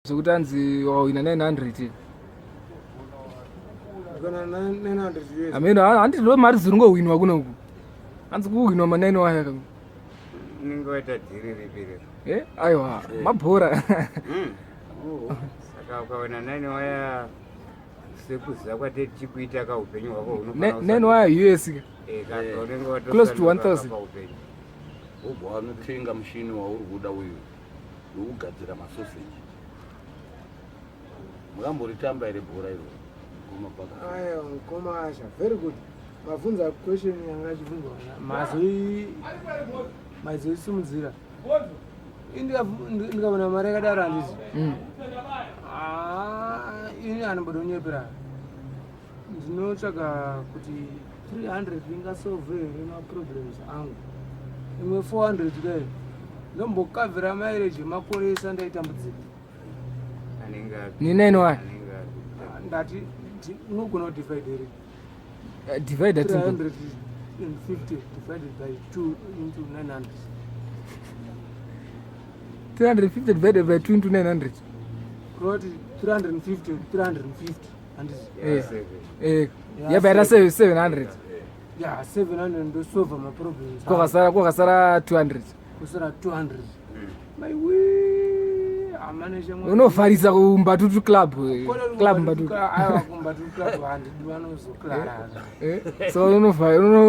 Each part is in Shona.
Zvekuti anzi wakawina 900. Kana 900 US. Ameno handi ndo mari dziri ngohwinwa kuno uku. Hanzi kuhwinwa ma 9 waya kaku. Unenge waita dhiri ripi rero? Eh, aiwa, mabhora. Oh, saka ukawina 9 waya sekuziva kwatiri tichikuita ka upenyu hwako hunofanira 9 waya US ka. Eh, kaka unenge Close to watosanduka 1000. paupenyu. Wobva wanotenga mushini wauri kuda uyu wekugadzira masoseji. Mukamboritamba here bhora iro? Ngoma paka. Aiwa, mukoma Asha, very good. Mabvunza question yanga ichibvunzwa. Mazoi mazoisimudzira. Ndikaona mari yakadaro handiti. Ah, ini anombodonyepera. Ndinotsvaga kuti 300 ingasolve here maproblems angu. Imwe 400 kudai. Ndombokavhira mileage yemakore ese andaitambudzika. Anenge Ni 9 waya. anenge Ah, Ndati unogona kudivide here? Divide that simple. 350 divided by 2 into 900. 350 divided by 2 into 900. Kuroti 350 350 handiti? Eh. seven. Eh, Yeah, yabva yaita 700. Yeah, 700 ndosolva maproblems. Kwakasara 200. Kusara 200. Maiwe, amane shamwari. Unovharisa kumbatutu club. Club Mbatutu. Aiwa kumbatutu club handidi vanozoklara. Eh, so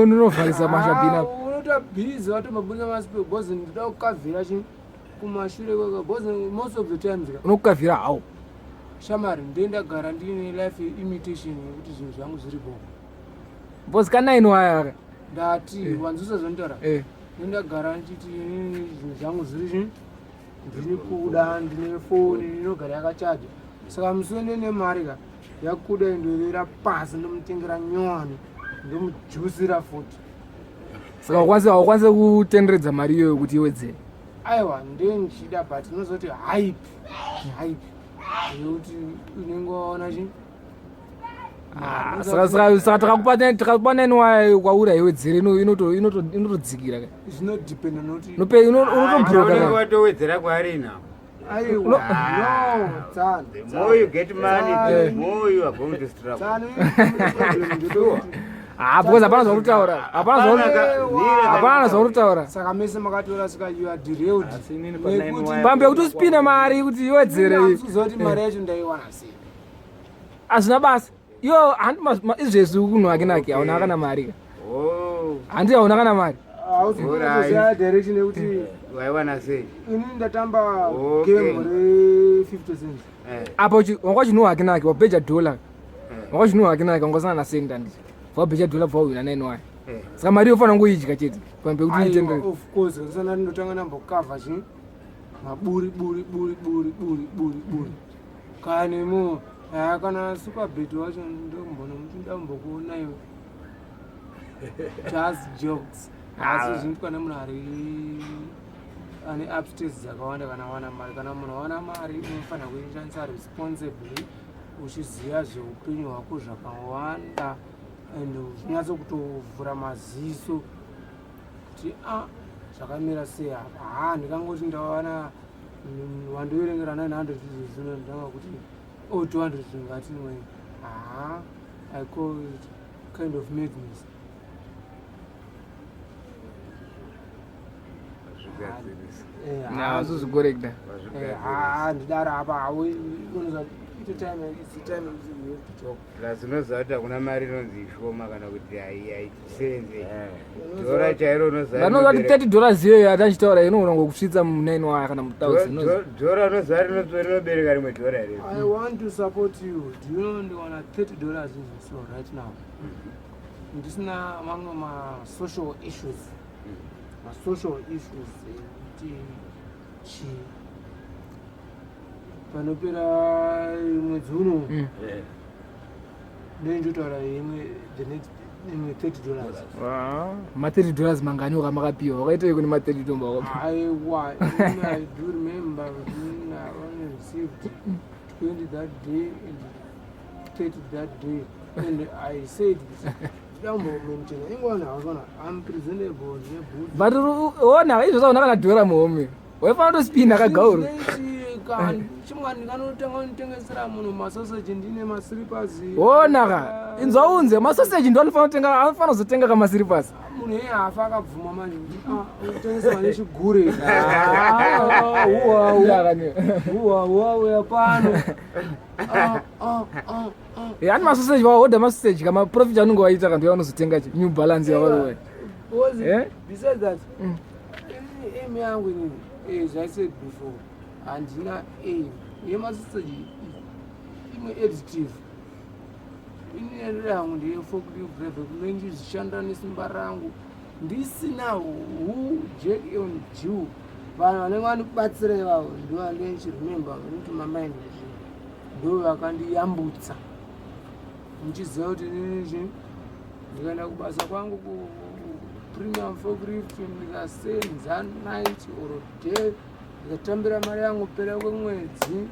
unovharisa mashabhina. Unoita busy watomabudisa masipe because ndinoda kukavhira chi kumashure kweka because most of the times ka Unokukavhira hawo. shamari ndendagara ndine life imitation yekuti zvinhu zvangu zviri bho. Because ka 9 waya ka. Ndati wanzwisa zvonitaura. Eh. Ndendagara ndichiti inini zvinhu zvangu zviri chi ndiri kuda ndine foni inogara yakachaja saka musi wendine mari ka yakuda indorera pasi ndomutengera nyowani ndomujusira futi. Saka ukwanise kutenderedza mari iyoyo kuti iwedzere. Aiwa ndendichida but unozoti hype hype yekuti unenge waona chi Ah, saka takakupa 9 waya kwauri haiwedzere inotodzikira ka. Zvinodependa nokuti Unotobroka Unenge ka. watowedzera kwaari now. Aiwa, no, tsano. The more you get money, the more you are going to struggle. Tsano problem ndekuti Ah, because hapana zvauri kutaura. Hapana zvauri kutaura. Saka mese makatora saka you are derailed. Asi inini pa nine waya- Pambe kuti usipine mari kuti iwedzere. Uziva kuti mari yacho ndaiwana sei. Hazvina basa. Iyo handi izvezvi kunhu akinaki hauna kana mari ka. Oh, Handi hauna kana mari. Hausi kuzoziva direction yekuti waiwana sei? inini ndatamba Okay. game re 50 cents. Eh, Apa wanga uchinhuhwa akinaki wabheja dollar. Wanga uchinhuhwa akinaki wangosana na cent handiti. Wabheja dollar bva wawina 9 waya. eh. Saka mari yofanira kungoidya chete. Pambe kuti Aiwa, uitendere. of course ndisana ndotanga ndambokavha chi maburi buri buri buri buri buri buri kanemo aya kana superbet wacho ndombona muti ndambokuona iwe just jokes asi zvinoitwa nemunhu ari ane upstairs dzakawanda kana awana mari kana munhu awana mari unofanira kuishandisa responsibly uchiziva zveupenyu hwako zvakawanda and uchinyatso kutovhura maziso kuti a zvakamira sei apa. Ha, ndikangoti ndawana wandoverengera 900 izvozvino ndanga kuti o 200 ngati imwe ha, I call it kind of madness. Zvigadzirisa. Hazvizvikorekta. Wazvigadzirisa. Ha, ndidaro apa unoza ito time, it's the time you have to talk. Plus unoziva kuti hakuna mari inonzi ishoma kana kuti haisenze. Dhora chairo unoziva Vanoza kuti $30 iyoyo yatachitaura inogona ngokusvitsa mu 9 waya kana mu 1000. Dhora unoziva rinobereka rimwe dhora here? I want to support you. Do you know ndiwana $30 so right now ndisina mamwe ma-social issues, ma-social issues ekuti chii panopera mwedzi uno ndoindotaura imwe the next imwe $30. Ma $30 mangani wakamakapiwa wakaitei kune ma 30 tomba wakapiwa? Aiwa, I do remember kuti I only received 20 that day and 30 that day and I said ndambomaintaina ingwana hausona I'm presentable neboots. But ona izvozvo hauna kana dhora muhome waifanira kutospina kagauro. ka chimwa ndinganotanga nditengesera munhu masoseji ndine masiripazi. Ona ka inzwa unze masoseji ndo anofanira kutenga, anofanira kuzotenga kamasiripasi. Munhu iye hafa akabvuma manje kuti ah, utengeserwa nechigure. Ah, huwa huwa huwa huwa uya pano. Ah, ah, ah, ah. Yani masoseji vahodha masoseji kama profit anonge waita kantu yavanozotenga chi New Balance yavarowa. Because Eh? besides that, aim yangu inini, as I said before, handina aim yemasoseji, imwe additive. Ini yangu ndeye-forklift driver, kumene ndizvishanda nesimba rangu ndisina who Jack and Jill. Vanhu vanenge vandibatsira ivavo ndo vandichiremember into my mind kuti ndo vakandiyambutsa, muchiziva kuti inini ndikaenda kubasa kwangu kuPremium Forklift, ndikasenza night or day, ndikatambira mari yangu pera kwemwedzi,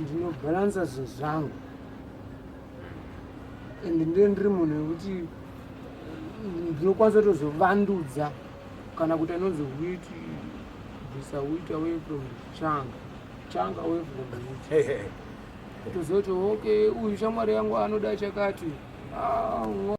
ndinobhalansa zvinhu zvangu. And ndiye ndiri munhu wekuti ndinokwanisa kutozovandudza kana kuti anonzi wheat, bvisa wheat away from the chunk, chunk away from the wheat, toziva kuti okay, uyu shamwari yangu anoda chakati. Ah,